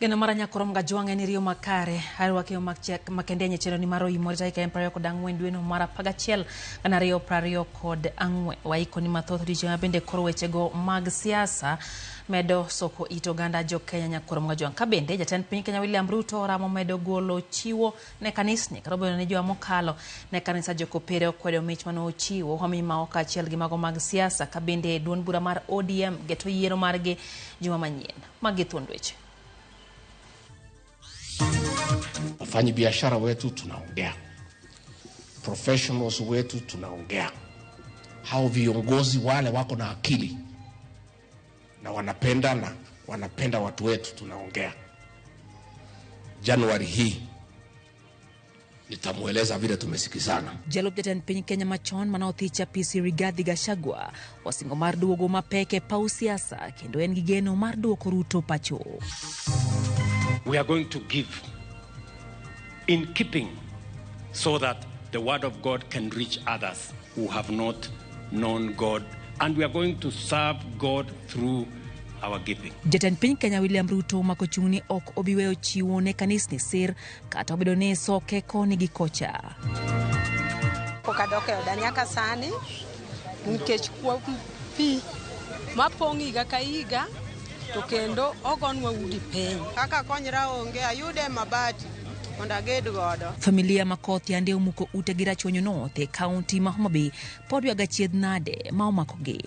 Geno mar Nyakoro Mgajwang' en riyo makare arwake makende e chenro ni mar oimore tarik 24 dweno mar 11 2024. Waiko ni mathoth odiochieng' ma bende koro wechego mag siasa medo soko it oganda jo Kenya Nyakoro Mgajwang'. Ka bende jatend piny Kenya William Ruto oramo medo golo chiwo ne kanisni kata obedo ni juma mokalo ne kanisa jokopere okwedo mich mane ochiwo homi mao kaachiel gi mago mag siasa. Ka bende duond bura mar ODM geto yiero margi juma manyien. Magi thuond weche. Wafanyi biashara wetu tunaongea, professionals wetu tunaongea, hao viongozi wale wako na akili na wanapenda na wanapenda watu wetu tunaongea. Januari hii nitamueleza vile tumesikizana. Jalup jatend piny Kenya machon mane othich apisi Rigathi Gachagua osingo mar duogo mapek e paw siasa kendo en gi geno mar duoko Ruto pacho. We are going to give in keeping so that the word of God can reach others who have not known God, and we are going to serve God through our giving. Jatend piny Kenya William Ruto omako chung' ni ok obi weyo chiwo ne kanisni sir kata obedo ni soke koni gi kocha. Pok adok e oda nyaka sani nikech kuo pi mapong' higa ka higa to kendo ogonwa udi piny. Kaka konyra onge, ayude mabati mondo aged godo. Familia ma koth yande omuko ute gi Rachuonyo North e kaunti ma Homa Bay pod ywago achiedh nade ma omakogi.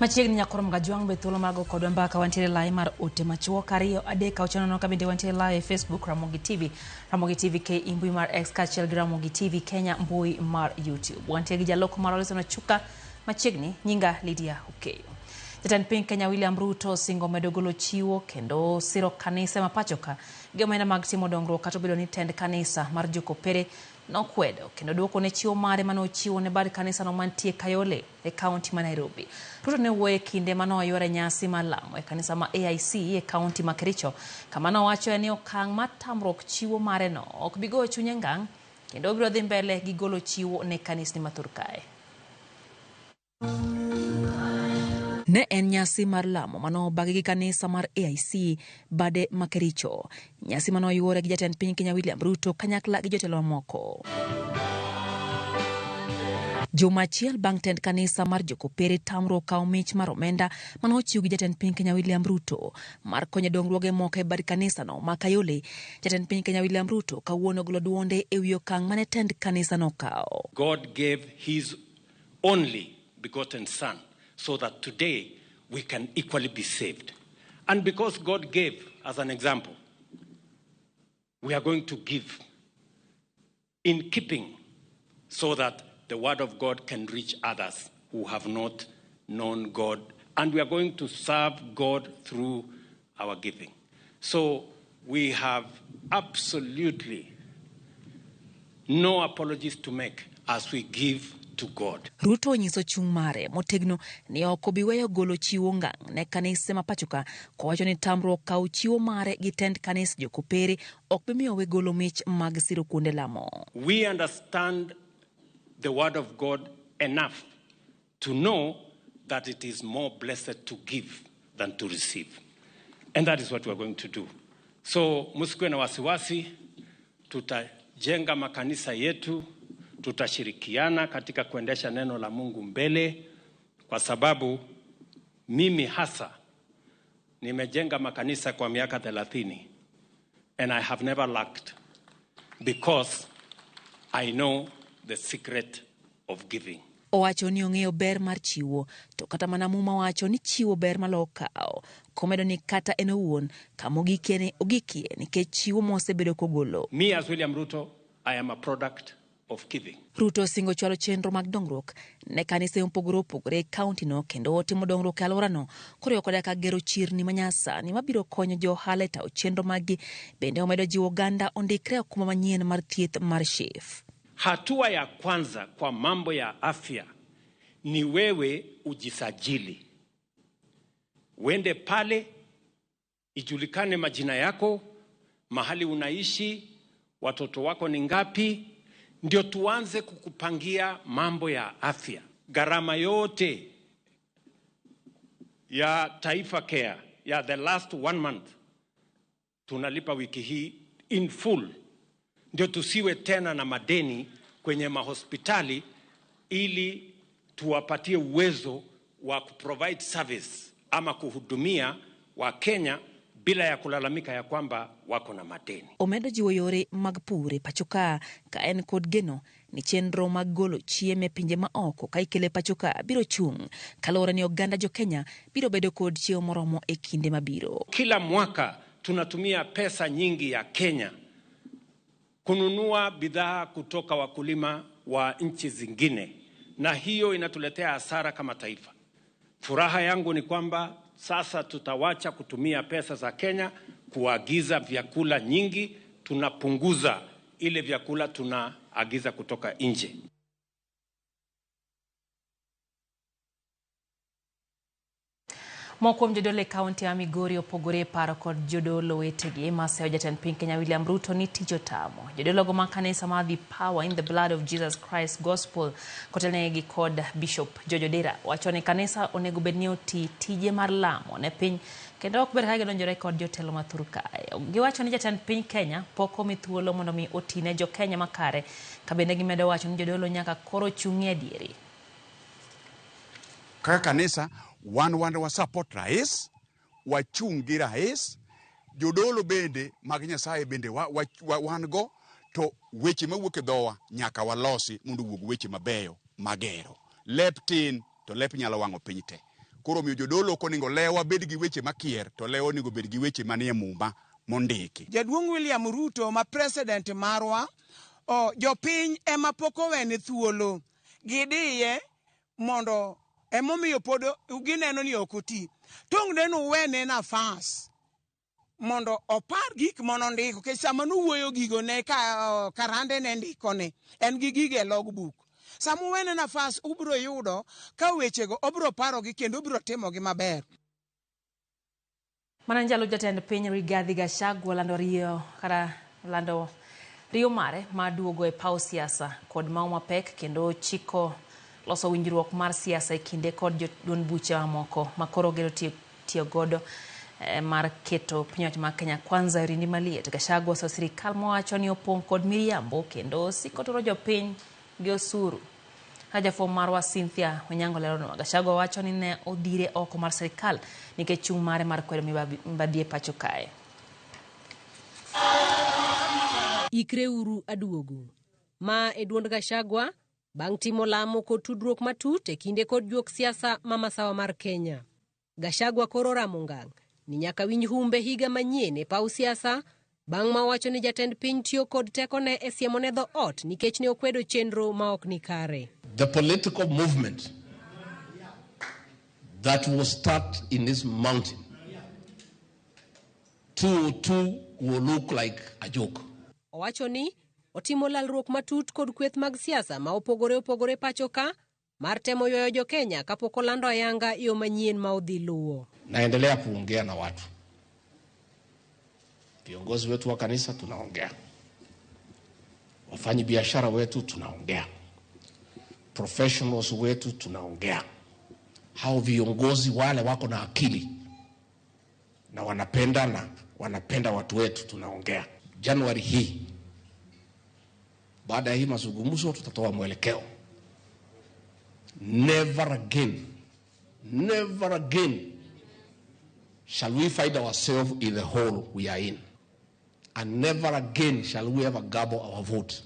Machiegni Nyakoro Mgajwang' be thuolo mar go kodwa mbaka wantiere live mar ote machuok 2 3 6 0 ka bende wantiere live e Facebook Ramogi TV, Ramogi TV K mbui mar X kaachiel gi Ramogi TV Kenya mbui mar YouTube. Wantiere gi jaloko mar Olison Ochuka machiegni, nyinga Lydia Okeyo. Jatend piny Kenya William Ruto osingo medo golo chiwo kendo siro kanisa ma pacho ka gi omenda mag timo dongruok kata obedo ni tend kanisa mar Jokopere nokwedo kendo duoko ne chiwo mare mane ochiwo ne bad kanisano mantie Kayole e kaunti ma Nairobi. Ruto ne wuoyo e kinde mane oyuore nyasi mar lamo e kanisa ma AIC e kaunti ma Kericho, kama nowacho ni okang' mar tamruok chiwo mare no ok bi goyo chunye ngang' kendo obiro dhi mbele gi golo chiwo ne kanisni ma thur kae. Ne en nyasi mar lamo mane obagi gi kanisa mar AIC bade ma Kericho. Nyasi mane oyuore gi jatend piny Kenya William Ruto kanyakla gi jotelo mamoko. Juma achiel bang' tend kanisa mar Jokopere tamruok kawo mich mar omenda mane ochiw gi jatend piny Kenya William Ruto mar konyo dongruoge moko e bad kanisano ma Kayole, jatend piny Kenya William Ruto kawuono ogolo duonde e wi okang' mane tend kanisano okawo. God gave his only begotten son so that today we can equally be saved. And because God gave as an example, we are going to give in keeping so that the word of God can reach others who have not known God. And we are going to serve God through our giving. So we have absolutely no apologies to make as we give to God. Ruto onyiso chung' mare motegno ni ok obi weyo golo chiwo ngang' ne kanise ma pacho ka kowacho ni tamruok kawo chiwo mare gi tend kanis Jokopere ok bi miyo we golo mich mag siro kuonde lamo. We understand the word of God enough to know that it is more blessed to give than to receive. And that is what we are going to do. So msikuwe na wasiwasi, tutajenga makanisa yetu, tutashirikiana katika kuendesha neno la Mungu mbele, kwa sababu mimi hasa nimejenga makanisa kwa miaka 30 and I have never lacked because I know the secret of giving. Owacho ni ong'eyo ber mar chiwo, to kata mana Muma wacho ni chiwo ber maloyo kawo. Komedo ni kata en owuon kama ogikie ni ogikie nikech chiwo mosebedo kogolo. Me as William Ruto, I am a product of giving. Ruto osingo chwalo chenro mag dongruok ne kanise mopogore opogore e kaunti no kendo timo dongruok e alworano koriwo koda ka gero chirni manyasani mabiro konyo jo ohala e tayo chenro maggi. Bende omedo jiwo oganda ondikre e okumba manyien mar thieth mar SHIF. Hatua ya kwanza kwa mambo ya afya ni wewe ujisajili. Uende pale, ijulikane majina yako, mahali unaishi, watoto wako ni ngapi, ndio tuanze kukupangia mambo ya afya. Gharama yote ya Taifa Care ya the last 1 month tunalipa wiki hii in full, ndio tusiwe tena na madeni kwenye mahospitali, ili tuwapatie uwezo wa kuprovide service ama kuhudumia wa Kenya bila ya kulalamika ya kwamba wako na madeni. Omedo jiwo yore mag pur e pacho ka ka en kod geno ni chenro mag golo chiemo e pinje ma oko ka ikele pacho ka biro chung' kaluwore ni oganda jo Kenya biro bedo kod chiemo moromo e kinde mabiro. Kila mwaka tunatumia pesa nyingi ya Kenya kununua bidhaa kutoka wakulima wa nchi zingine, na hiyo inatuletea hasara kama taifa. Furaha yangu ni kwamba sasa tutawacha kutumia pesa za Kenya kuagiza vyakula nyingi, tunapunguza ile vyakula tunaagiza kutoka nje. Moko kuom jodolo e kaunti ya Migori opogore e paro kod jodolo wetegi maseyo jatend piny Kenya William Ruto ni tich otamo. Jodologo mag kanisa mar The Power in the Blood of Jesus Christ Gospel kotelnegi kod Bishop George Odera wacho ni kanisa onego bed ni oti tije mar lamo ne piny kendo ok ber ka gidonjore kod jotelo mathur kae. Giwacho ni jatend piny Kenya pok omi thuolo mondo mi oti ne jokenya makare, ka bende gimedo wacho ni jodolo nyaka koro chung'ie adieri. Kaka kanisa wan wa support rais, wachung' gi rais, jodolo bende mag Nyasaye bende wan go, to weche mawuok e dhowa nyaka walosi mondo owuog weche mabeyo magero. Lep tin to lep nyalo wang'o piny te. Koro omiyo jodolo ok onego lewa bed gi weche makier, to lewa onego bed gi weche manie muma mondiki. Jaduong' William Ruto ma president marwa, jopiny ema pok owene thuolo. Gidiye mondo emomiyo pod gineno ni ok oti. Tong' deno wene nafas mondo opar gik manondiko, nikech sama nowuoyo gigo ne karande ne ndikone, en gi gige logbook. Sama uwene nafas ubiro yudo ka wechego obiro parogi kendo obiro timogi maber. Mana njalo jatend piny Rigathi Gachagua lando riyo mare mar duogo e paw siasa kod mawo mapek kendo chiko loso winjruok mar siasa e kinde kod joduond buche mamoko ma koro gero tiyo godo mar keto piny owacho mar Kenya Kwanza e orindi maliet. Gachagua oseyo sirikal mowacho ni opong' kod miriambo kendo siko turo jopiny gi osuru. Ka jafwambo marwa Cynthia Onyango leronwa, Gachagua wacho ni ne odhire oko mar sirikal nikech chung' mare mar kwedo mibadhi e pacho kae. Ikreuru aduogo. Ma e duond Gachagua bang' timo lamo kod tudruok matut e kinde kod juok siasa ma masawa mar Kenya. Gachagua koro ramo ngang' ni nyaka winj humbe higa manyien e paw siasa bang' ma owacho ni jatend piny tiyo kod tekone e siemo ne dho ot nikech ne okwedo chenro ma ok ni kare. The political movement that will start in this mountain 202 will look like a joke. Owacho ni otimo lalruok matut kod kweth mag siasa ma opogore opogore pacho ka mar temo ywayo jo Kenya kapok olando ayanga yo manyien ma odhi luwo. Naendelea kuongea na watu, viongozi wetu wa kanisa tunaongea, wafanyi biashara wetu tunaongea, professionals wetu tunaongea. Hao viongozi wale wako na akili na wanapenda watu wetu tunaongea. Januari hii, baada ya hii mazungumzo, tutatoa mwelekeo. Never again, never again shall we find ourselves in the hole we are in. And never again shall we ever gobble our vote.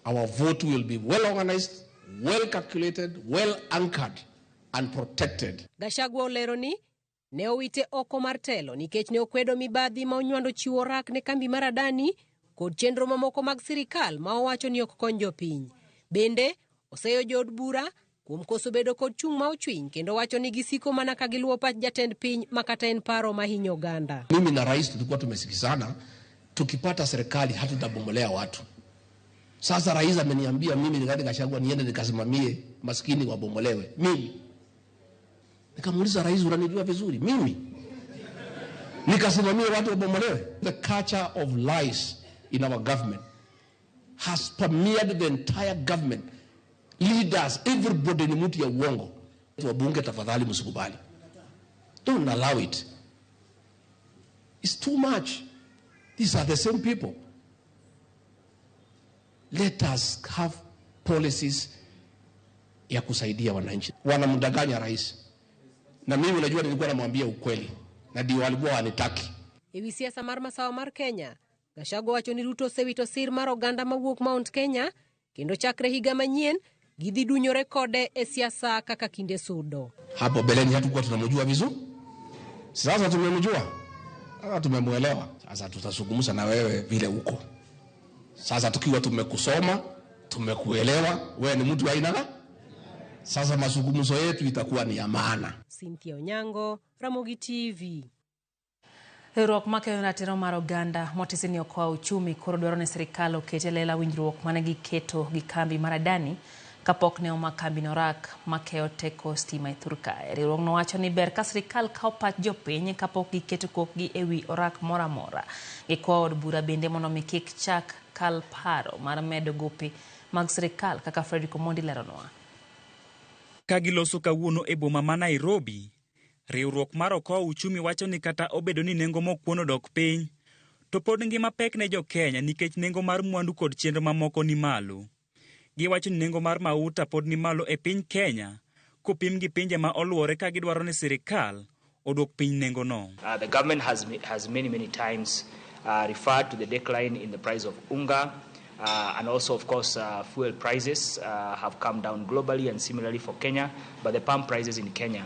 Our vote will be well organized, well calculated, well anchored and protected. Gachagua olero ni ne owite oko mar telo nikech ne okwedo mibadhi ma onywando chiwo rak ne kambi mar Adani kod chenro mamoko mag sirikal ma owacho ni ok kony jopiny. Bende oseyo jood bura kuom koso bedo kod chung' ma ochwiny kendo wacho ni gisiko mana ka giluwo pach jatend piny ma kata en paro mahinyo oganda. Mimi na rais tulikuwa tumesikizana, tukipata serikali hatutabomolea watu. Sasa rais ameniambia mimi Rigathi Gachagua niende nikasimamie maskini wabomolewe. Mimi nikamuuliza rais, unanijua vizuri, mimi nikasimamie watu wabomolewe? The culture of lies in our government has permeated the entire government Leaders, everybody ni mtu ya uongo. Wabunge tafadhali msikubali. Don't allow it. It's too much. These are the same people. Let us have policies ya kusaidia wananchi. Wanamdanganya rais. Na mimi unajua nilikuwa namwambia ukweli. Na ndio walikuwa wanitaki. E wi siasa mar masawa mar Kenya, Gachagua wacho ni Ruto osewito sir mar oganda mawuok Mount Kenya kendo chakre higa manyien gidhi dunyore kode e siasa kaka kinde sudo. Hapo beleni hatukuwa tunamjua vizuri. Sasa tumemjua. Sasa tumemuelewa. Sasa tutazungumza na wewe vile uko. Sasa tukiwa tumekusoma, tumekuelewa, wewe ni mtu aina gani? Sasa mazungumzo yetu itakuwa ni ya maana. Cynthia Onyango, Ramogi TV. Riwruok makeyo ratiro mar oganda motisi ni okoa uchumi koro dwaro ni sirikal oket e lela winjruok mane giketo gi kambi mar Adani kapok ne omak kambi no orak makeyo teko stima e thur kae. Riwruogno wacho ni ber ka sirikal kawo pach jopiny kapok giketo kokgi e wi orak moro amora. Gikwayo od bura bende mondo mi kik chak kal paro mar medo gope mag sirikal kaka Fredrick Omondi leronwa. Ka giloso kawuono e boma ma Nairobi, riwruok mar Okoa Uchumi wacho ni kata obedo ni nengo mok kuon odok piny, to pod ngima pek ne jo Kenya nikech nengo mar mwandu kod chenro mamoko ni malo. Giwacho ni nengo mar mauta pod ni malo e piny Kenya kopim gi pinje ma oluore ka gidwaro ni sirikal odwok piny nengono. The government has many, many times referred to the decline in the price of unga, and also, of course, fuel prices have come down globally and similarly for Kenya, but the pump prices in Kenya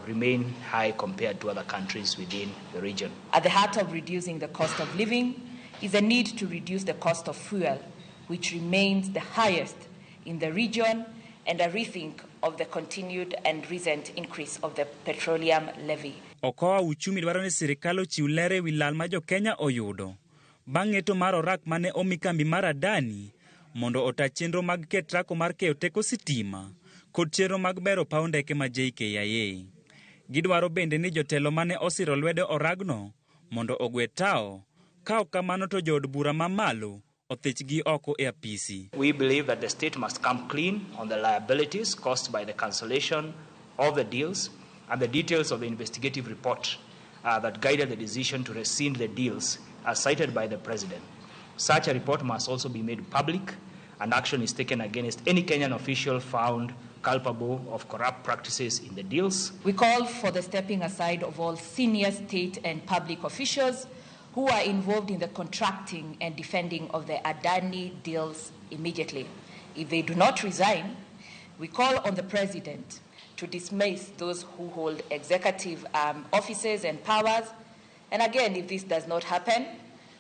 remain high compared to other countries within the region. At the heart of reducing the cost of living is a need to reduce the cost of fuel, which remains the highest in the region, and a rethink of the continued and recent increase of the petroleum levy. Okoa Uchumi dwaro ni sirikal ochiw ler e wi lal ma jo Kenya oyudo bang' ng'eto mar orak mane omi kambi mar Adani mondo ota chenro mag KETRACO mar keyo teko sitima kod chenro mag bero paw ndeke ma JKIA. Gidwaro bende ni jotelo mane osiro lwedo oragno mondo ogwe tao, ka ok kamano to jood bura mamalo othichgi oko e apisi. We believe that the state must come clean on the liabilities caused by the cancellation of the deals and the details of the investigative report that guided the decision to rescind the deals as cited by the president. Such a report must also be made public and action is taken against any Kenyan official found culpable of corrupt practices in the deals. We call for the stepping aside of all senior state and public officials who are involved in the contracting and defending of the Adani deals immediately. If they do not resign, we call on the president to dismiss those who hold executive offices and powers. And again, if this does not happen,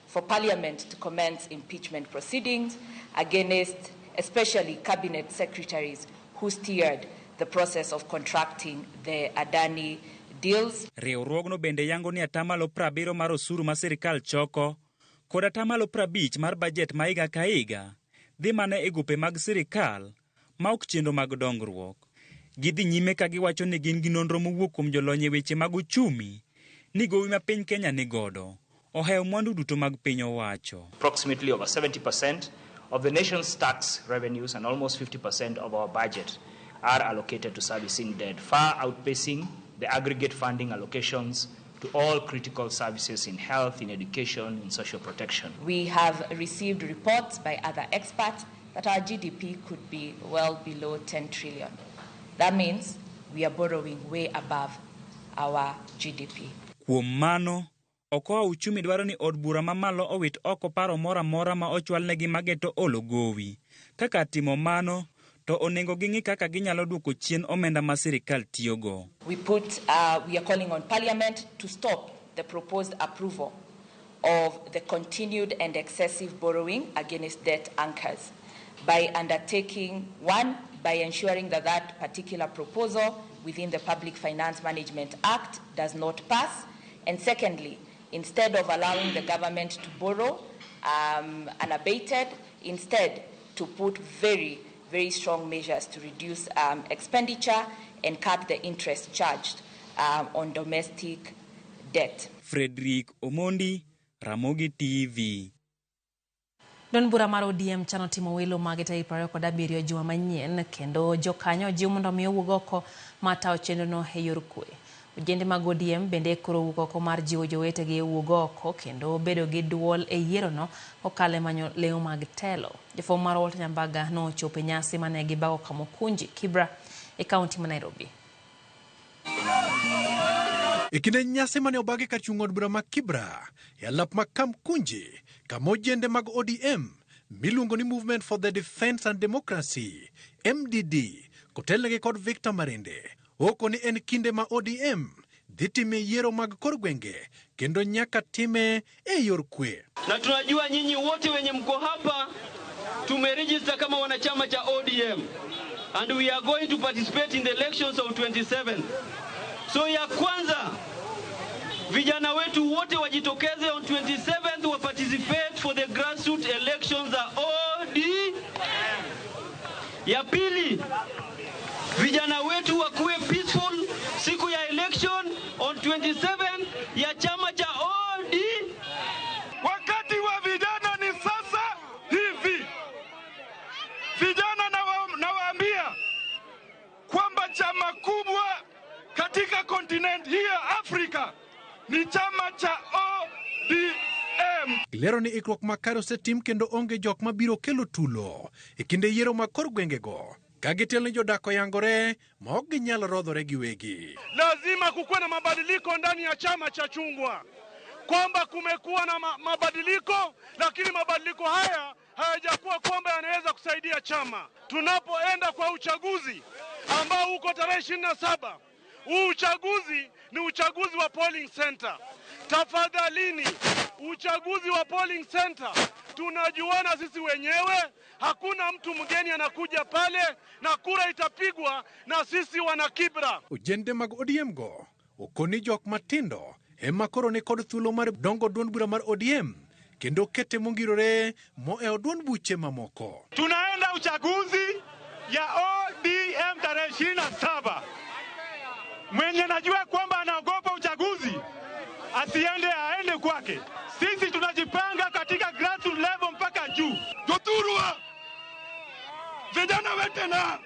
for parliament to commence impeachment proceedings against especially cabinet secretaries who steered the process of contracting the Adani deals. Riwruogno bende yango ni atamalo 70 mar osuru ma sirikal choko kod atamalo 50 mar bajet ma higa ka higa dhi mana e gope mag sirikal ma ok chenro mag dongruok. Gidhi nyime ka giwacho ni gin gi nonro mowuok kuom jolony e weche mag uchumi ni gowi ma piny Kenya ni godo ohewo mwandu duto mag piny owacho. Approximately over 70% of the nation's tax revenues and almost 50% of our budget are allocated to servicing debt, far outpacing the aggregate funding allocations to all critical services in health, in education, in social protection. We have received reports by other experts that our GDP could be well below 10 trillion. That means we are borrowing way above our GDP. Kuom mano, Okoa Uchumi dwaro ni od bura mamalo owit oko paro moro amora ma ochwalnegi mageto olo gowi. Kaka timo mano, to onego ging'i kaka ginyalo duoko chien omenda ma sirikal tiyogo. We are calling on Parliament to stop the proposed approval of the continued and excessive borrowing against debt anchors by undertaking, one, by ensuring that that particular proposal within the Public Finance Management Act does not pass, and secondly, instead of allowing the government to borrow unabated, instead to put very, very strong measures to reduce expenditure and cut the interest charged on domestic debt. Frederick Omondi, Ramogi TV. Duond bura mar ODM chano timo welo mage tarik 27 juma manyien kendo jokanyo jiw mondo mi owuog oko mar tayo chenrono e yor kwe. Ojende mag ODM bende koro owuok oko mar jiwo jowetegi wuog oko kendo bedo gi duol e yierono kokalo e manyo lemo mag telo. Jafwambo mar Walter Nyambaga nochopo e nyasi mane gibago Kamukunji, Kibra e kaunti ma Nairobi. E kinde nyasi mane obagi kar chung' od bura ma Kibra e alap ma Kamkunji, kama ojende mag ODM miluongo ni Movement for the Defence and Democracy MDD kotelnegi kod Victor Marende oko ni en kinde ma ODM dhi time yiero mag kor gwenge kendo nyaka time e yor kwe. Na tunajua nyinyi wote wenye mko hapa tumeregister kama wanachama cha ODM and we are going to participate in the elections of 27. So ya kwanza, vijana wetu wote wajitokeze on 27th wa participate for the grassroots elections za ODM. Ya pili, vijana wetu wakuwe peaceful siku ya election on 27 ya chama cha ODM. Wakati wa vijana ni sasa hivi. Vijana nawaambia kwamba chama kubwa katika kontinent hii ya Afrika ni chama cha ODM. Gilero ni ikruok makare osetim kendo onge jok mabiro kelo tulo e kinde yiero mag kor gwengego ka gitelo ni jodak oyangore ma ok ginyal rodhore giwegi. Lazima kukuwe na mabadiliko ndani ya chama cha chungwa, kwamba kumekuwa na mabadiliko, lakini mabadiliko haya hayajakuwa kwamba yanaweza kusaidia chama. Tunapoenda kwa uchaguzi ambao uko tarehe 27, huu uchaguzi ni uchaguzi wa polling center. Tafadhalini, uchaguzi wa polling center tunajuana sisi wenyewe, hakuna mtu mgeni anakuja pale, na kura itapigwa na sisi wana Kibra. Ojende mag ODM go okoni jok matindo ema koro ni kod thuolo mar dongo duond bura mar ODM kendo kete mongirore moewo duond buche mamoko. Tunaenda uchaguzi ya ODM tarehe 27. Mwenye najua kwamba anaogopa uchaguzi asiende, aende kwake. Sisi tunajipanga katika grassroots level mpaka juu. Joturwa, vijana wetena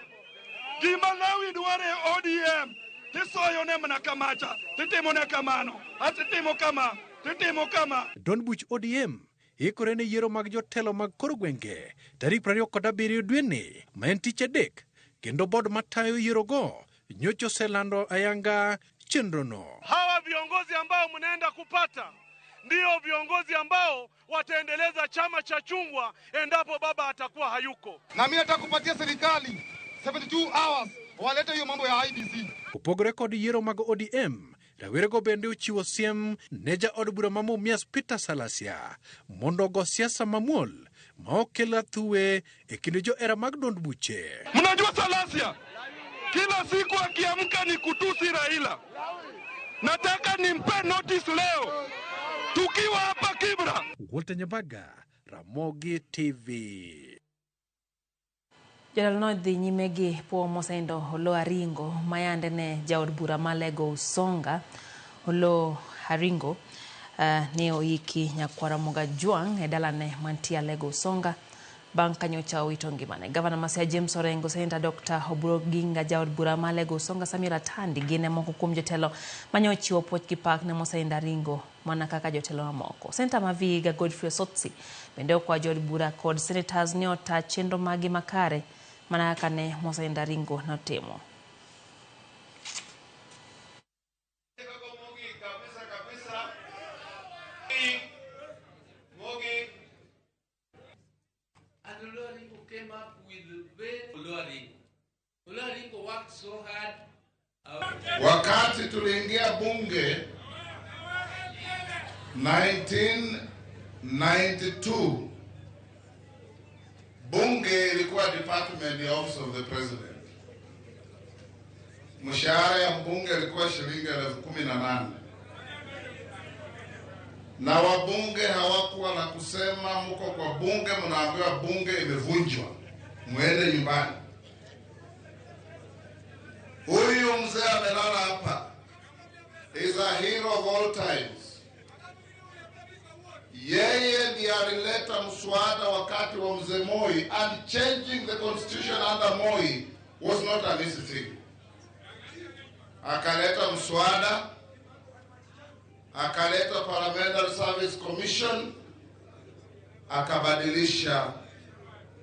gima Lawi dwaro e ODM tisoyone mana kamacha, titimone kamano, asitimo kama, titimo kama. Duond buch ODM ikore ne yiero mag jotelo mag kor gwenge tarik 27 dweni ma en tich adek, kendo bod matayo yierogo nyocha oselando ayanga chenrono. Hawa viongozi ambao mnaenda kupata ndio viongozi ambao wataendeleza chama cha chungwa endapo baba atakuwa hayuko. Na mimi nataka kupatia serikali 72 hours walete hiyo mambo ya IEBC. Opogore kod yiero mag ODM, rawerego bende ochiwo siem ne jaod bura ma Mumias Peter Salasya mondo ogo siasa mamuol ma ok kel athuwe e kind johera mag duond buche. Mnajua Salasya kila siku akiamka ni kutusi Raila. Nataka nimpe notice leo tukiwa hapa Kibra. Walter Nyambaga, Ramogi TV. Jatelo no dhi nyime gi puo mosenindo Oloo Aringo mayande ne jaod bura ma Lego Usonga. Oloo Aringo ne oiki nyakwara Mogajwang' e dalane mantie Lego Usonga bang' ka nyocha owito ngimane. Gavana ma Siaya James Orengo, Seneta Dr. Oburu Oginga, jaod bura ma Lego Usonga Samira Tandi gin e moko kuom jotelo manyochiwo puoch gi pak ne mosenindo Aringo mana kaka jotelo mamoko. Seneta ma Vihiga Godfrey Osotsi bende okwayo jood bura kod senators ni ota chenro magi makare mana kaka ne mosenindo Aringo notimo. Wakati tuliingia bunge 1992, bunge ilikuwa department ya office of the president. Mshahara ya mbunge ilikuwa shilingi 18,000. Na wabunge hawakuwa na kusema, mko kwa bunge mnaambiwa bunge imevunjwa, muende nyumbani. Huyu mzee amelala hapa is a hero of all times. Yeye ndiye alileta mswada wakati wa mzee Moi, and changing the constitution under Moi was not an easy thing. Akaleta mswada, akaleta Parliamentary Service Commission, akabadilisha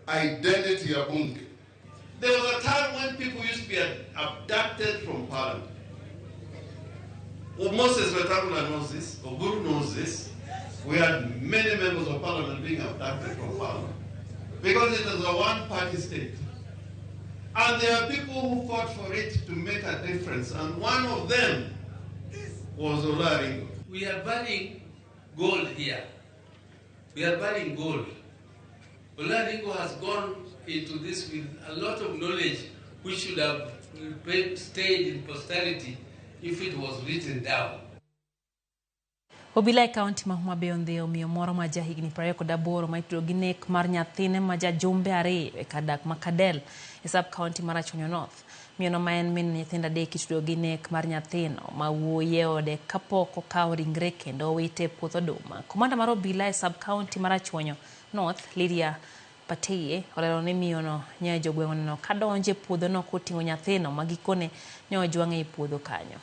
identity ya bunge. There was a time when people used to be abducted from parliament. Well, Moses Wetangula knows this, Oburu knows this. We had many members of parliament being abducted from parliament because it is a one-party state. And there are people who fought for it to make a difference, and one of them was Oloo Aringo. We are burning gold here. We are burning gold. Oloo Aringo has gone into this with a lot of knowledge which should have stayed in posterity if it was written down. Obila e kaunti ma Homa Bay ondhiyo miyo moro ma ja higni 28 ma itudo gi nek mar nyathine ma ja jumbe 2 e kar dak ma Kadel e sub kaunti mar Rachuonyo North. Miyono ma en min nyithindo 3 itudo gi nek mar nyathino ma wuoyi e ode kapok okawo ringre kendo owite e puoth oduma. Komanda mar obila e sub kaunti mar Rachuonyo North, Lydia Pateye, olero ni miyono nyo jogweng' oneno ka donjo e puodhono koting'o nyathino ma gikone ne ojwang'e e puodho kanyo.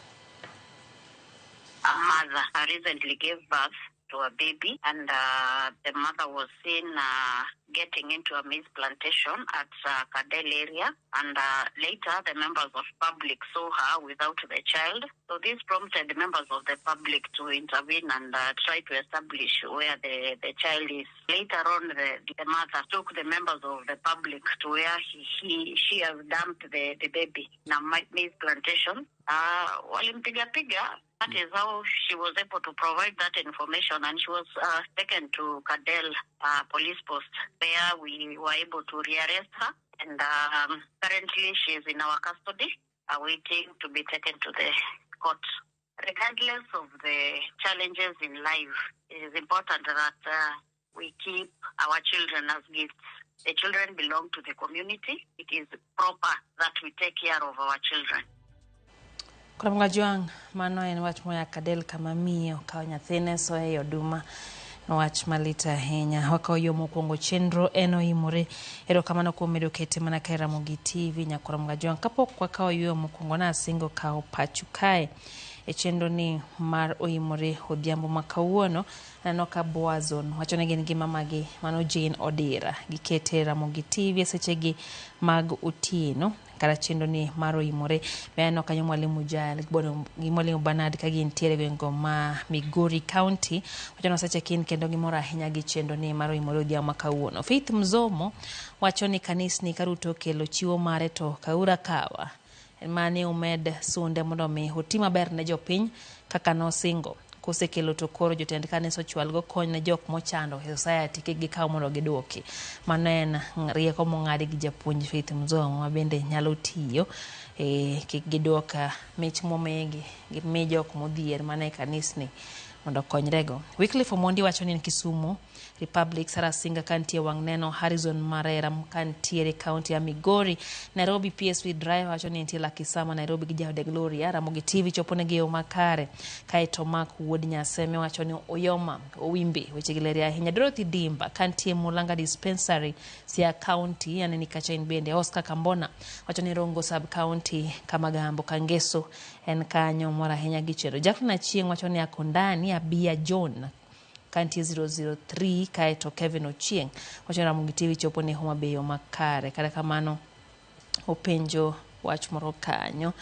A mother recently gave birth to a baby, and the mother was seen getting into a maize plantation at Kadel area, and later the members of public saw her without the child. So this prompted the members of the public to intervene and try to establish where the child is. Later on, the mother took the members of the public to where she has dumped the baby in a maize plantation. Walimpiga piga. That is how she was able to provide that information, and she was taken to Kadel police post. There we were able to rearrest her, and currently she is in our custody, awaiting to be taken to the court. Regardless of the challenges in life, it is important that we keep our children as gifts. The children belong to the community. It is proper that we take care of our children. Koro Juang, mano en wach moya Kadel kama miyo okawo nyathine soye e oduma. Wach malit ahinya. Wakawo yo mokwongo chenro en oimore. Erokamano kuom medo kete mana kae Ramogi TV nyakoro Juang. Kapok wakawo yo mokwongo nasingo kawo pachu kae e chenro ni mar oimore odhiambo ma kawuono. Aneno ka Boazon wacho ni gin gi mamagi mano Jane Odira gikete Ramogi TV e sechegi mag otieno kata chenro ni mar oimore. Be aneno kanyo Mwalimu Jael gi Mwalimu Bernard ka gintiere e gweng'go ma Migori County. Wacho ni osecheck in kendo gimor ahinya gi chenro ni mar oimore odhiambo ma kawuono. Faith Mzomo wacho ni kanisni ka Ruto okelo chiwo mare to kaura kawa mane umed sunde mondo mi oti maber ne jopiny kaka nosingo. Kosekelo to koro jotend kanisa ochwalgo kony ne jok mochando e society kik gikaw mondo giduoki. Mano en rieko mong'adi gi japuonj Faith Mzomo ma bende nyalo tiyo kik giduok mich momigi gimi jok modhier mana e kanisni mondo okonyrego. Wycliffe Omondi wacho ni en Kisumu Republic, Sarah Singa kantie wang' neno, Harrison Marera kantiere kaunti ya Migori, Nairobi PSV Drive wacho ni entie Lakisama Nairobi gi jaode Gloria. Ramogi TV chopo negi e yo makare. Kaeto Mark Wuod Nyaseme wacho ni Oyoma Owimbi weche gi ler ahinya. Dorothy Dimba kantie Mulanga Dispensary Siaya County aneni kacha in bende. Oscar Kambona wacho ni Rongo Sub County Kamagambo Kangeso en kanyo mor ahinya gi chenro. Jacqueline Achieng' wacho ni Akondani Abia John kantie 003 kaeto Kevin Ochieng' wacho ni Ramogi TV chopo ne Homa Bay yo makare. Kata kamano openjo wach moro kanyo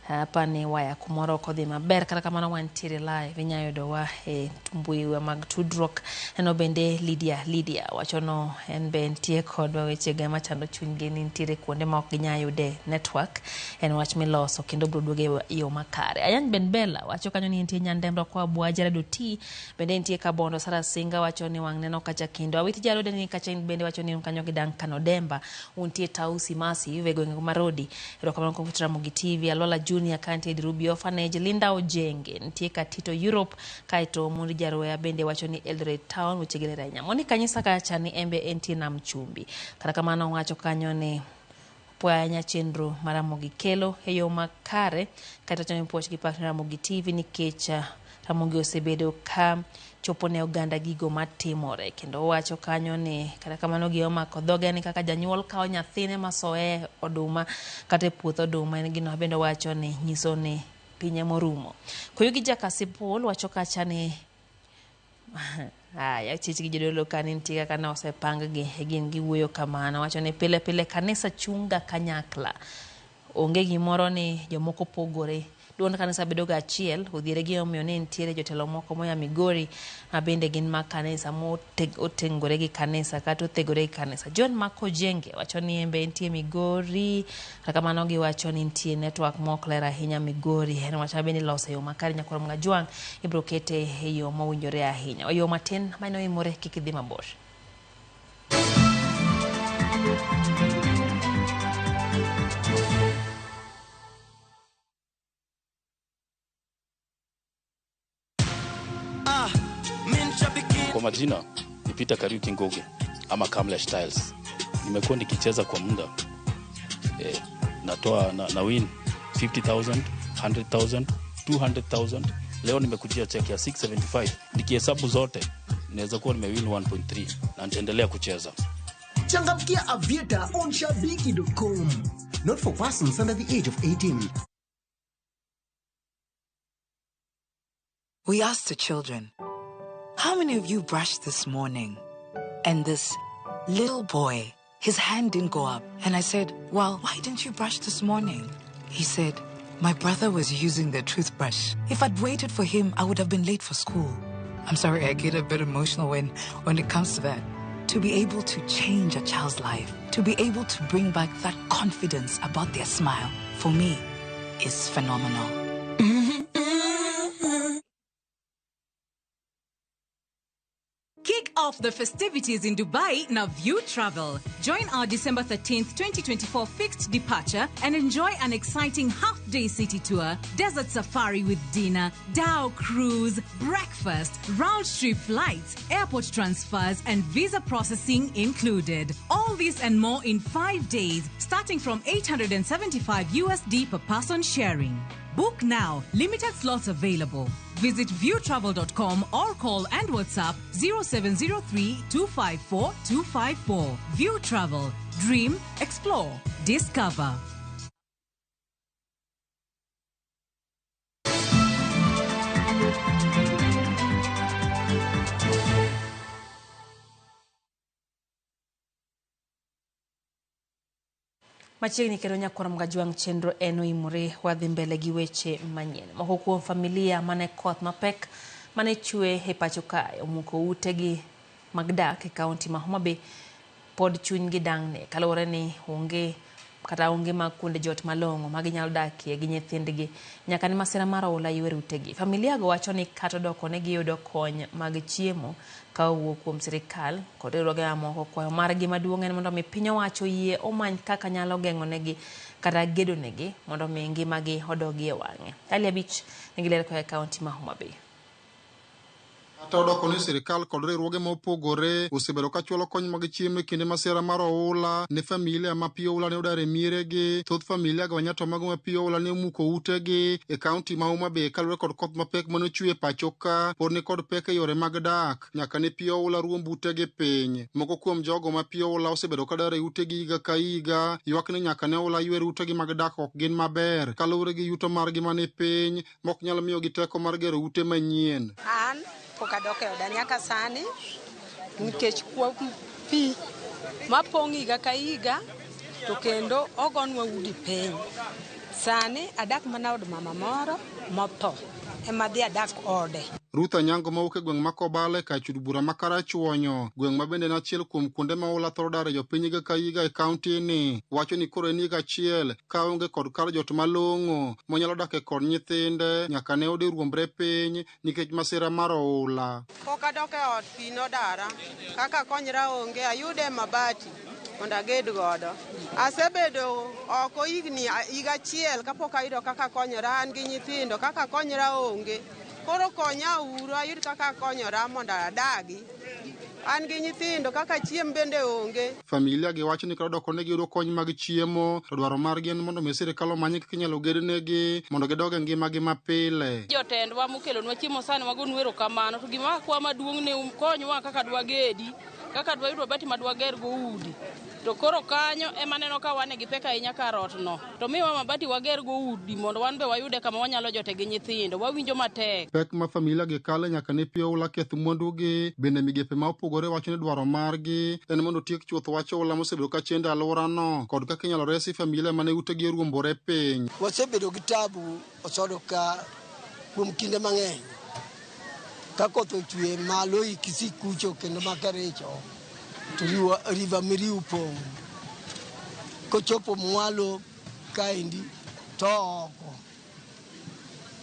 apani waya kumoro ok odhi maber. Kata kamano wantiere live, inyalo yudowa e mbuiwa mag tudruok. Neno bende Lydia wacho no en be entie kodwa wechege machando chunygi ni nitiere kuonde ma ok ginyal yude network. En wach miloso kendo biro duogo e yo makare. Ayany Ben Bella wacho kanyo ni entie Nyandembro koa Bua. Jared Oti bende entie Kabondo. Sara Singa wacho ni wang' neno kacha kendo. Awiti Jalode ni kacha in bende wacho ni un kanyo gi Duncan Odemba. Untie Tausi Masi e gwenge Marodi. Erokamano kuom Ramogi TV. Alola Junior kantie Ruby Orphanage. Linda Ojenge nitie Katito Europe. Kaeto Mundi Jaroya bende wacho ni Eldoret Town weche gi ler ahinya. Monica Nyisa kacha ni embe entie Nam Chumbi. Kata kamano wacho kanyo ni Puoyo ahinya chenro ma Ramogi kelo e yo makare kata chamo puoch gi pak ne Ramogi TV nikech Ramogi osebedo ka chopo ne oganda gigo matimore kendo owacho kanyo ni kata kamano gima omako dhoge ni kaka janyuol kawo nyathine masoye oduma kata e puoth oduma en gino bende owacho ni nyiso ni pinye morumo. Koyugi Jakasipul wacho kacha ni Aya, chich gi jodolo ka nitie kaka ne osepang gi gin giwuoyo kamano. Wacho ni pile pile kanisa chunga kanyakla. Onge gimoro ni jomoko pogore. Duond kanisa bedo ga achiel, odhiere gi omiyo ni nitiere jotelo moko moya Migori ma bende gin mag kanisa motengore gi kanisa kata othegore gi kanisa. John Makojenge wacho ni en be entie Migori, kata kamano giwacho ni nitie network mok ler ahinya Migori. En wach ma bende iloso e yo makare nyakwar Mgajwang' ibiro kete e yo mowinjore ahinya. Yo matin mane oimore kik idhi mabor. Kwa majina ni Peter Kariuki Ngugi ama Kamlesh Tiles. Nimekuwa nikicheza kwa muda natoa na win 50,000, 100,000, 200,000. Leo nimekujia check ya 675. Nikihesabu zote naweza kuwa nimewin 1.3 na nitaendelea kucheza. Changamkia Aviator on shabiki.com. Not for persons under the age of 18. We asked the children, how many of you brushed this morning? And this little boy, his hand didn't go up. And I said, well, why didn't you brush this morning? He said, my brother was using the toothbrush. If I'd waited for him, I would have been late for school. I'm sorry, I get a bit emotional when it comes to that. To be able to change a child's life, to be able to bring back that confidence about their smile, for me, is phenomenal. Kick off the festivities in Dubai na View Travel. Join our December 13th, 2024 fixed departure and enjoy an exciting half-day city tour, desert safari with dinner, dhow cruise, breakfast, round-trip flights, airport transfers, and visa processing included. All this and more in 5 days, starting from $875 USD per person sharing. Book now. Limited slots available. Visit viewtravel.com or call and WhatsApp 0703 254 254. View Travel. Dream, explore, discover. Machiegni kendo nyakwar Mgajwang' chenro en oimore wadhi mbele gi weche manyien. Moko kuom familia mane koth mapek mane chwe e pacho kae omuko utegi mag dak e kaunti ma Homa Bay pod chunygi dang'ni kaluwore ni onge kata onge mag kuonde jot malong'o ma ginyalo dakie gi nyithindgi nyaka ne masira mar oula ywer utegi. Familia go wacho ni kata odoko ne giyudo kony mag chiemo ka owuok kuom sirikal kod riwruoge mamoko. Kwayo margi maduong' en mondo mi piny owacho yie omany kaka nyalo geng'o negi kata gedo negi mondo mi ngimagi odogi e wang'e. Ali Abich nigi ler koa e kaunti ma Homa Bay. Kata odoko ni sirikal kod riwruoge mopogore osebedo ka chwalo kony mag chiemo e kinde masira mar oula ne familia ma pi oula ne odar e mieregi. Thoth familia go nyato mago ma pi oula ne omuko utegi e kaunti ma Homa Bay kaluwore kod koth mapek mane ochwe e pacho ka pod ni kod pek e yore mag dak nyaka ne pi oula ruomb utegi piny. Moko kuom jogo ma pi oula osebedo ka dar e utegi higa ka higa ywak ni nyaka ne oula ywer utegi mag dak ok gin maber kaluwore gi yuto margi mane piny mok nyal miyogi teko mar gero ute manyien. An pok adok e oda nyaka sani nikech kuom pi mapong' higa ka higa to kendo ogonwa udi piny. Sani adak mana od mama moro motho ema dhi adak ode. Ruth Anyango mawuok e gweng' ma Kobale kar chud bura ma Karachuonyo, gweng' ma bende en achiel kuom kuonde ma oula thoro dare jopiny higa ka higa e kaunti ni, wacho ni koro en higa achiel ka onge kod kar jot malong'o monyalo dake kod nyithinde nyaka ne ode ruombre piny nikech masira mar oula. Pok adok e ot, pi nodara, kaka konyra onge, ayude mabati mondo aged godo. Asebedo oko higni higa achiel kapok ayudo kaka konyora, an gi nyithindo, kaka konyra onge. Koro konya uru ayud kaka konyora mondo adagi. An gi nyithindo kaka chiem bende onge. Familia gi wacho ni kata odoko ni giyudo kony mag chiemo to dwaro margi en mondo mi sirikal omany kaka inyalo gednegi mondo gidog e ngimagi mapile. Jotendwa mokelonwa chiemo sani wagonu erokamano to gima wakwa maduong' ne konywa kaka dwagedi kaka dwayud mabati ma dwagergo udi to koro kanyo ema neno ka wan gi pek ahinya kar ot no to miwa mabati wagergo udi mondo wan be wayude kama wanyalo jote gi nyithindo wawinjo matek. Pek ma familia gi kale nyaka ne pi oula keth mwandugi bende migepe ma opogore wacho ni dwaro margi en mondo otiek chuth wach oula mosebedo ka chendo e alworano kod kaka inyalo resi familia mane utegi oruombore piny. Wasebedo gi tabu osodo ka kuom kinde mang'eny ka koth ochwe malo i Kisii kucho kendo ma Kericho to river Miriu pong' kochopo mwalo kaendi to oko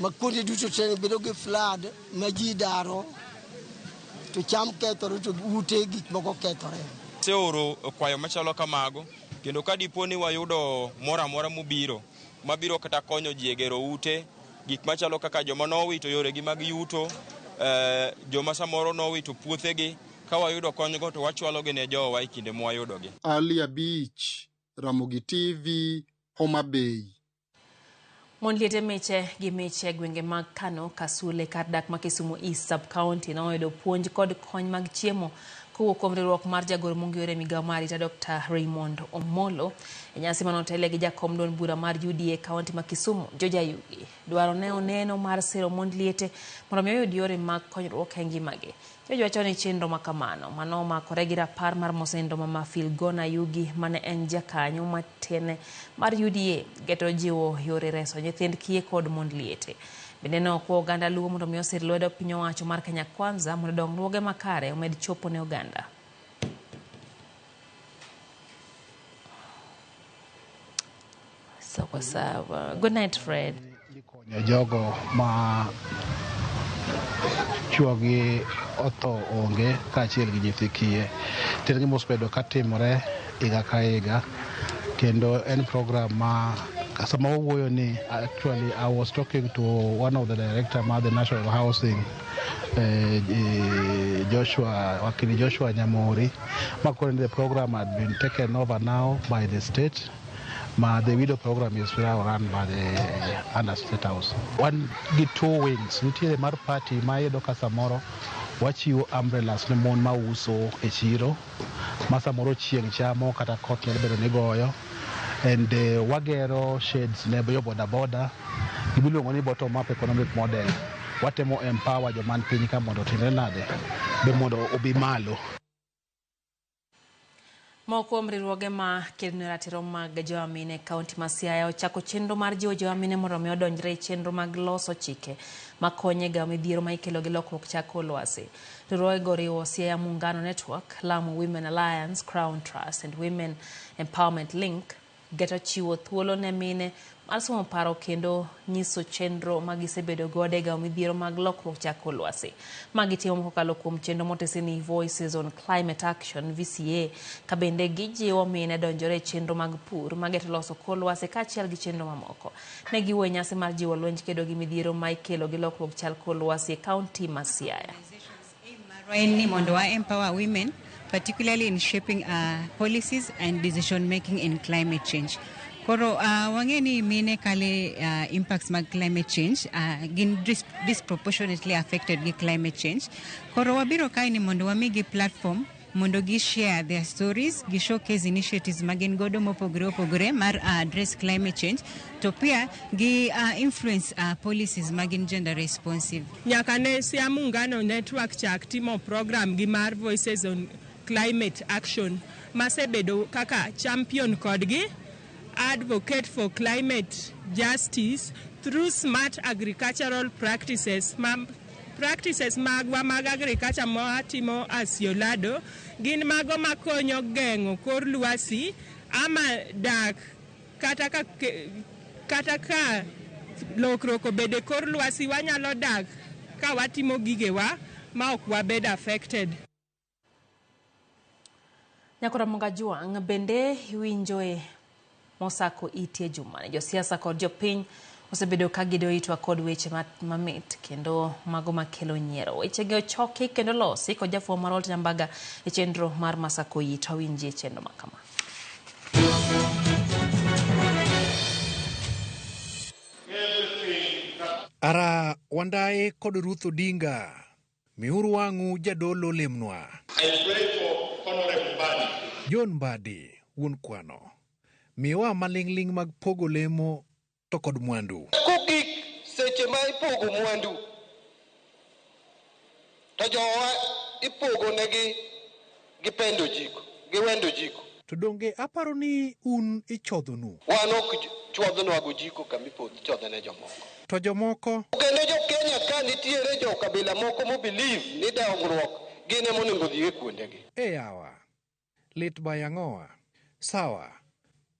ma kuonde duto te bedo gi flood ma ji daro to cham kethore to ute gik moko kethore. Aseoro kwayo machalo kamago kendo ka dipo ni wayudo moro amora mobiro mabiro kata konyo ji e gero ute gik machalo kaka joma nowito yoregi mag yuto, joma samoro nowito puothegi, ka wayudo konygo to wachwalogi ne jowa e kinde mwayudogi. Ali Abich, Ramogi TV, Homa Bay. Mon liete miche gi miche e gwenge mag Kano, Kasule kar dak ma Kisumu East Sub-County noyudo puonj kod kony mag chiemo kowuok kuom riwruok mar jagoro mong'ere e migawo mar arita Dr. Raymond Omolo. E nyasi manotelie gi jakom duond bura mar UDA kaunti ma Kisumu, George Ayugi, dwaro ne oneno mar siro mond liete mondo mi oyud yore mag konyruok e ngimagi. George wacho ni chenro makamano mano omakore gi rapar mar mosenindo Mama Filgona Ayugi mane en jakanyo matene mar UDA geto jiwo yore reso nyithind kiye kod mond liete. Bende ne okwa oganda Luo mondo mi osir lwedo piny owacho mar Kenya Kwanza mondo dongruoge makare omed chopo ne oganda. Sawa sawa. Good night, Fred. Konyo jogo ma chuogi otho onge kaachiel gi nyithi kiye. To en gima osebedo ka timore higa ka higa kendo en program ma sama wawuoyo ni actually I was talking to one of the director mar the National Housing Joshua Wakili Joshua Nyamori makoni the program had been taken over now by the state ma the widow program is now run by the under state house. Wan gi two wings, nitiere mar party ma iyudo ka samoro wachiwo umbrellas ne mon mauso e chiro ma samoro chieng' chamo kata koth nyalo bedo ni goyo and wagero shades ne jo boda boda gimiluongo ni bottom up economic model. Watemo empower joman piny ka mondo otimre nade be mondo obi malo. Moko kuom riwruoge ma kedo ne ratiro mag joamine e kaunti ma Siaya ochako chenro mar jiwo joamine mondo mi odonjre e chenro mag loso chike makonyo e gawo midhiero ma ikelo gi lokruok chako lwasi. Riwruogego oriwo Siaya Muungano Network, Lamu Women Alliance, Crown Trust and Women Empowerment Link. Geto chiwo thuolo ne mine mar somo paro kendo nyiso chenro ma gisebedo godo e gawo midhiero mag lokruok chako lwasi. Ma gitimo kokalo kuom chenro motesi ni Voices on Climate Action VCA, ka bende gijiwo mine donjore e chenro mag pur mageto loso kor lwasi kaachiel gi chenro mamoko. Ne giwuoyo e nyasi mar jiwo lwenj kedo gi midhiero ma ikelo gi lokruok chal kor lwasi e kaunti ma Siaya. En ni mondo wa empower women, particularly in shaping policies and decision making in climate change. Koro wang'e ni mine kale impacts mag climate change gin disproportionately affected gi climate change. Koro wabiro kae ni mondo wamigi platform mondo gi share their stories, gi showcase initiatives ma gin godo mopogore opogore mar address climate change, to pia gi influence policies ma gin gender responsive. Nyaka ne Siaya Muungano Network chak timo program gi mar Voices on Climate Action masebedo kaka champion kodgi advocate for climate justice through smart agricultural practices ma practices magwa mag agriculture mwatimo Asiolado gin mago makonyo geng'o kor lwasi ama dak kata ka lokruok obede kor lwasi wanyalo dak ka watimo gigewa ma ok wabed affected. Nyakora Juang' bende iwinjoe mosako itie jumani. Josiasa kod jopiny Osebedo ka gido itwa kod weche mamit kendo mago makelo nyiero. Wechegi ochoki kendo losi kod jafwambo mar Walter Nyambaga e chenro mar Masako It. Wawinjie chenro makama. Ara Wandayi kod Ruth Odinga, miuru wang'u jadolo lemnwa. I pray for Honorable Mbadi. John Mbadi, wuon kwano, miwa maling'ling' mag pogo lemo to kod mwandu. Kogik seche ma ipogo mwandu, to jowa ipogo negi gi pendo jiko, gi wendo jiko. To donge aparo ni un ichodhonu? Wan ok chwadhnwa gojiko kama ichodho ne jomoko. To jomoko? Kendo jo Kenya ka nitiere jo kabila moko mo believe ni dongruok gin ema onego odhi e kuondegi. E yawa, lit bayang'owa. Sawa,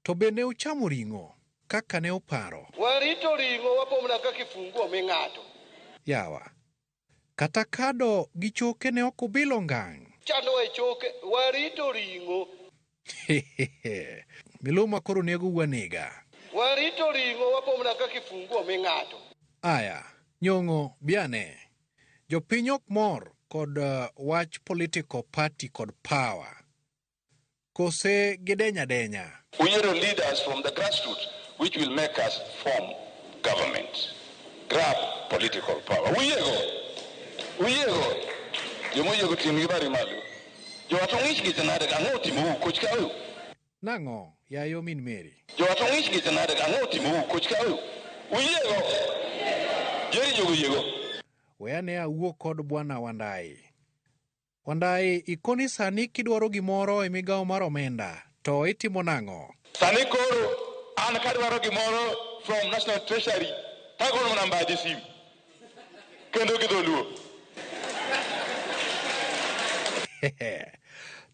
to be ne uchamo ring'o kaka ne uparo? Warito ring'o wapomna ka kifunguo ming'ado. Yawa, kata kado gi choke ne ok ubilo ngang'. Chandowa e choke, warito ring'o. Miluma koro nego wanega. Warito ring'o wapomna ka kifunguo ming'ado. Aya, nyong'o biane. Jopiny ok mor kod wach political party kod power. Kose gidenya denya. Uyiero leaders from the grassroots which will make us form government. Grab political power. Uyiego. Uyiego. Jomoyiego tim gi bari malo. Jowacho ng'ich gi nade ang'o timou koch ka u? Nang'o yayo min Mary? Jowacho ng'ich gi nade ang'o timou koch ka u? Uyiego. Jeri jogo yiego. We ane awuo kod bwana Wandayi. Wandayi, ikoni sani kidwaro gimoro e migawo mar omenda, to itimo nang'o? Sani koro an kadwaro gimoro from National Treasury tagono mana Mbadi simu kendo gi dholuo.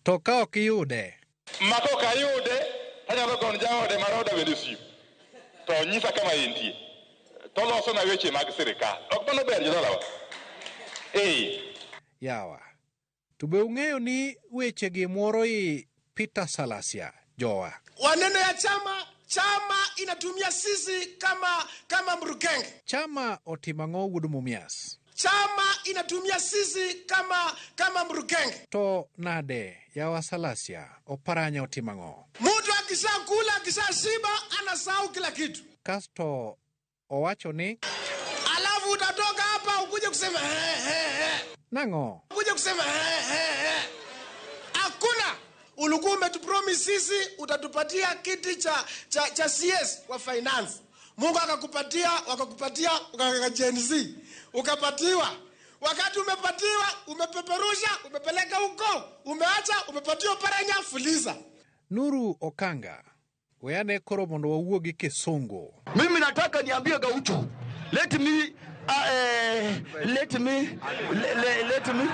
To ka ok iyude? Ma kok ayude tanyalo gono jaode mar oda bende simu to nyisa kama entie tolosona weche mag sirikal. Ok mano ber jodalawa? Ee. Yawa, to be ung'eyo ni wechegi muoro i Peter Salasya, jowa? Waneno ya chama, chama inatumia sisi kama mrukenge. Chama otimo ang'o wuod Mumias? Chama inatumia sisi kama mrukenge. To nade yawa Salasya, Oparanya otimo ang'o? Mtu akishakula akishashiba anasahau kila kitu. Kasto owacho ni alafu utatoka hapa ukuje kusema he he he. Nang'o? Ukuje kusema he he he. Hakuna. Ulikuwa umetupromise sisi utatupatia kiti cha CS wa finance. Mungu akakupatia, wakakupatia, ukaweka Gen Z. Ukapatiwa. Wakati umepatiwa, umepeperusha, umepeleka huko, umeacha, umepatiwa Paranya fuliza. Nuru Okanga, we ane koro mondo wawuo gi Kisungu. Mimi nataka niambie Gaucho. Let me let me let me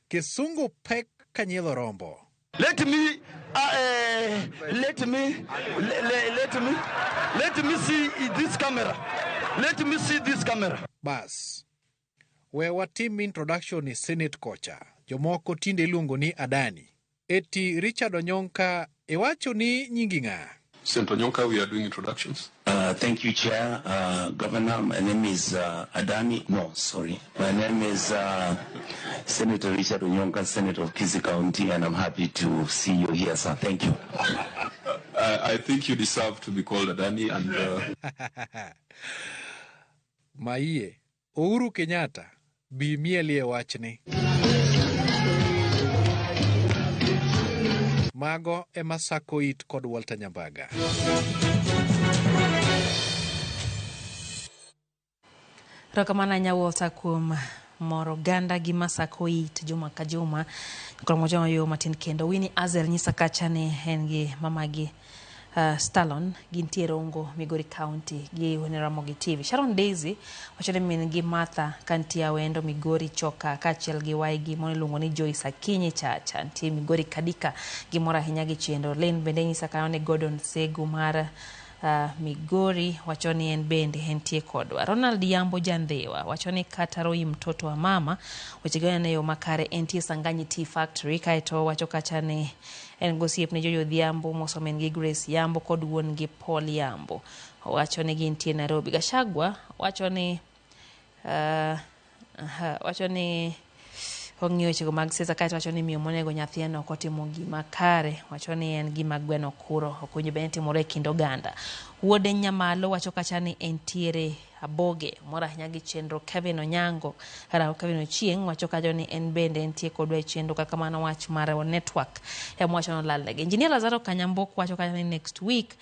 Kisungu pek kanyiedho rombo. Let me let me let me let me see this camera. Let me see this camera. Bas. We watim introduction e Senate kocha. Jomoko tinde iluongo ni Adani. Eti Richard Onyonka iwacho ni nyingi ng'a? Senator Onyonka, we are doing introductions. Thank you, Chair. Governor, my name is Adani. No, sorry. My name is Senator Richard Onyonka, Senator of Kisii County, and I'm happy to see you here, sir. Thank you. I think you deserve to be called Adani. And Maiye, Uhuru Kenyatta, bi mielie wachni. Mago ema sako it kod Walter Nyambaga. Erokamano ahinya Walter kuom moro oganda gi masako it juma ka juma. Koro mochomo yo matin kendo. Winnie Azel nyisa kacha ni en gi mamagi Stallone gintie Rongo, Migori County gi Ramogi TV. Sharon Daisy wacho ni min gi Martha kantie Awendo Migori Choka kaachiel gi waigi moro iluongo ni Joyce Akinyi Chacha nitie Migori Kadika gimor ahinya gi chenro. Lane bende nyisa kanyo ni Gordon Segu mar Migori wacho ni en bende entie kodwa. Ronald Yambo Jandhiwa wacho ni kata Roy mtoto wa mama wechego en e yo makare entie Sanganyi Tea Factory kaeto wacho kacha ni en gosiepne Jojo Odhiambo moso min gi Grace Yambo kod wuon gi Paul Yambo. Wacho ni gintie Nairobi. Gachagua wacho ni wacho ni ong'iyo wechego mag siasa kaeto wacho ni miyo monego nyathino ok otimo gima kare. Wacho ni en gima gweno kuro ok owinjo bed ni timore e kind oganda. Wuode Nyamalo wacho kacha ni entiere Aboge mor ahinya gi chenro. Kevin Onyango kata Kevin Ochieng wacho kacha ni en bende entie kodwa e chenro kaka mano wach mar network ema wacho nolalnegi. Engineer Lazaro Kanyambok wacho kacha ni next week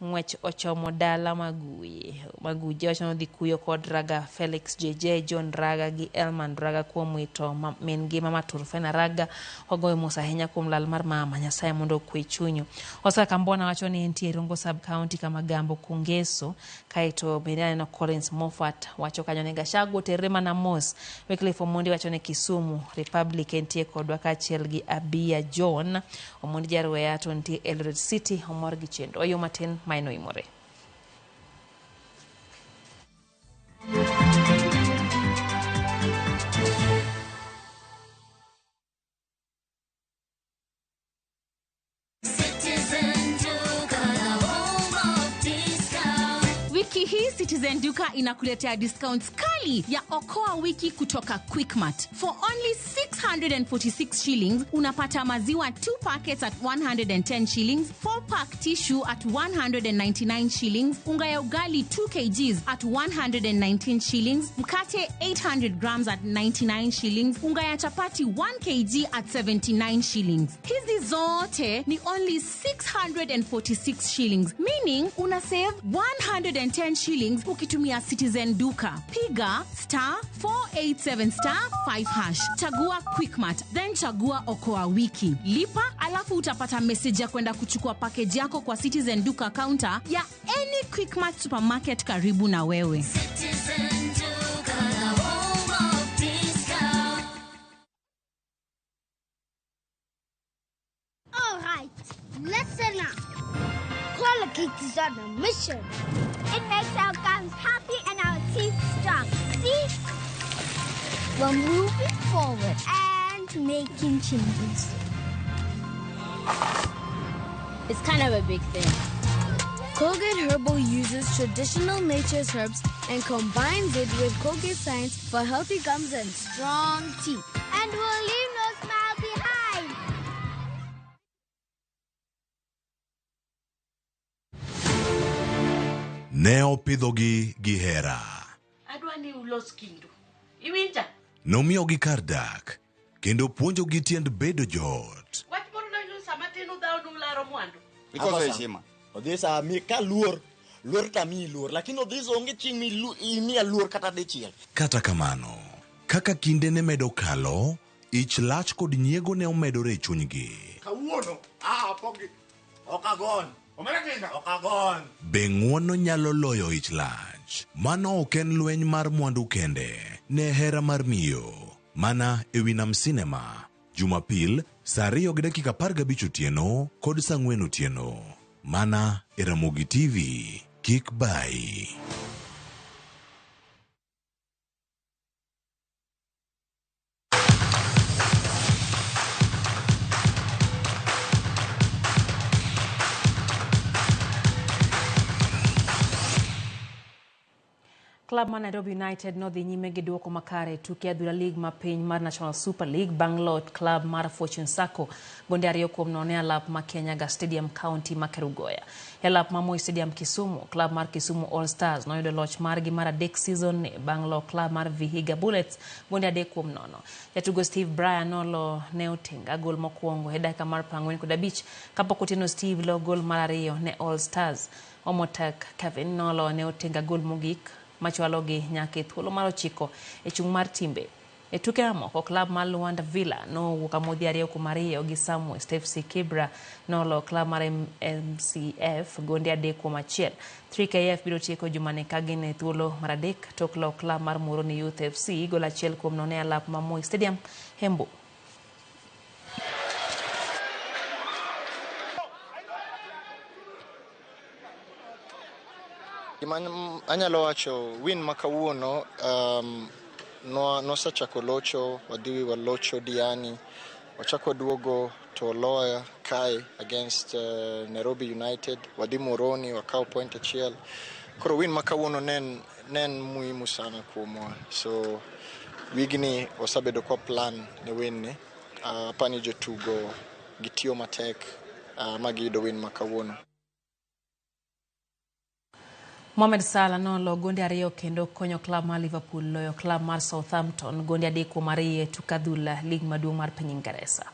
ng'wech ochomo dala Maguye. Maguje wacho ni odhi kuyo kod Raga Felix JJ, John Raga gi Elman Raga kuom wito min gi mama Turfena Raga. Wagoyo mos ahinya kuom lal mar mama. Nyasaye mondo okwe chunyu. Oscar Kambona wacho ni entie Rongo Sub County Kamagambo Kungeso. Kaeto bende aneno Collins Moffat wacho kanyo ni Gachagua oterre mana mos. Wycliffe Omondi wacho ni Kisumu Republic entie kodwa kaachiel gi Abia John. Omondi Jarweya to nitie Eldoret City omor gi chenro. Oyo matin maeno imore. Wiki hii Citizen Duka inakuletea discounts kali ya Okoa Wiki kutoka Quickmart. For only 646 shillings, unapata maziwa 2 packets at 110 shillings, 4 pack tissue at 199 shillings, unga ya ugali 2 kgs at 119 shillings, mkate 800 grams at 99 shillings, unga ya chapati 1 kg at 79 shillings. Hizi zote ni only 646 shillings, meaning una save 110 shillings ukitumia Citizen Duka. Piga star 487 star 5 hash. Chagua Quickmart, then chagua Okoa Wiki. Lipa alafu utapata message ya kwenda kuchukua package yako kwa Citizen Duka counter ya any Quickmart supermarket karibu na wewe. Citizen Duka, the home of discount. All right, listen up. Colgate is on a mission. It makes our gums happy and our teeth strong. See? We're moving forward and making changes. It's kind of a big thing. Colgate Herbal uses traditional nature's herbs and combines it with Colgate science for healthy gums and strong teeth. And we'll leave no smile behind. Ne opidhogi gi hera. Adwa ni ulos kindu. Iwinja? Nomiyogi kar dak kendo puonjogi tiend bedo joot. Wach moro noyudo sama tin udhawo nularo mwandu. Ikoso heshima. Odhisa mi ka luor, luor tamiyi luor, lakini Odhisa onge chieng' imiya luor kata dichiel. Kata kamano, kaka kinde ne medo kalo, ich lach kod nyiego ne omedore e chunygi. Kawuono, pogi. Ok agon. Ok agon. Be ng'uono nyalo loyo ich lach? Mano ok en lweny mar mwandu kende, ne hera mar miyo. Mana e wi Nam Cinema, Jumapil, saa 2:15 otieno kod saa 4 otieno. Mana e Ramogi TV. Kik bayi. Club mar Nairobi United nodhi nyime gi duoko makare e tuke adhula league ma piny mar National Super League bang' lot club mar Fortune Sacco gonde 2-0 e alap ma Kenyaga Stadium County ma Kerugoya. E alap ma Moi Stadium Kisumu, club mar Kisumu All Stars noyudo loch margi mar 3 season ni bang' lo club mar Vihiga Bullets gonde 3-0. Jatugo Steve Bryan nolo ne Otenga gol mokwongo e dakika mar 45 kapok Otieno Steve lo gol mar 2 ne All Stars. Omotek Kevin nolo ne Otenga gol mogik machwalogi nyaka e thuolo mar 9 e chung' mar timbe. E tuke mamoko, klab mar Luanda Villa nowuok amodhi 2-2 gi Samwest. FC Kibra nolo klab mar MCF gonde 3-1. 3KF biro tieko jumani ka gin e thuolo mar 3 tok lo klab mar Muhoroni Youth FC gol 1-0 e alap ma Moi Stadium Embu. Gima anyalo wacho win ma kawuono nosechako locho, wadhi walocho Diani, wachako duogo to loya kae against Nairobi United, wadhi Muhoroni wakawo point 1. Koro win ma kawuono ne en ne en muhimu sana kuomwa. So wigni wasebedo kwa plan ne win ni. Apani jotugo gitiyo matek ma giyudo win ma kawuono. Mohamed Salah nolo gonde ariyo kendo konyo klab mar Liverpool loyo klab mar Southampton gonde 3-2 e tuk adhula lig maduong' mar piny Ingresa.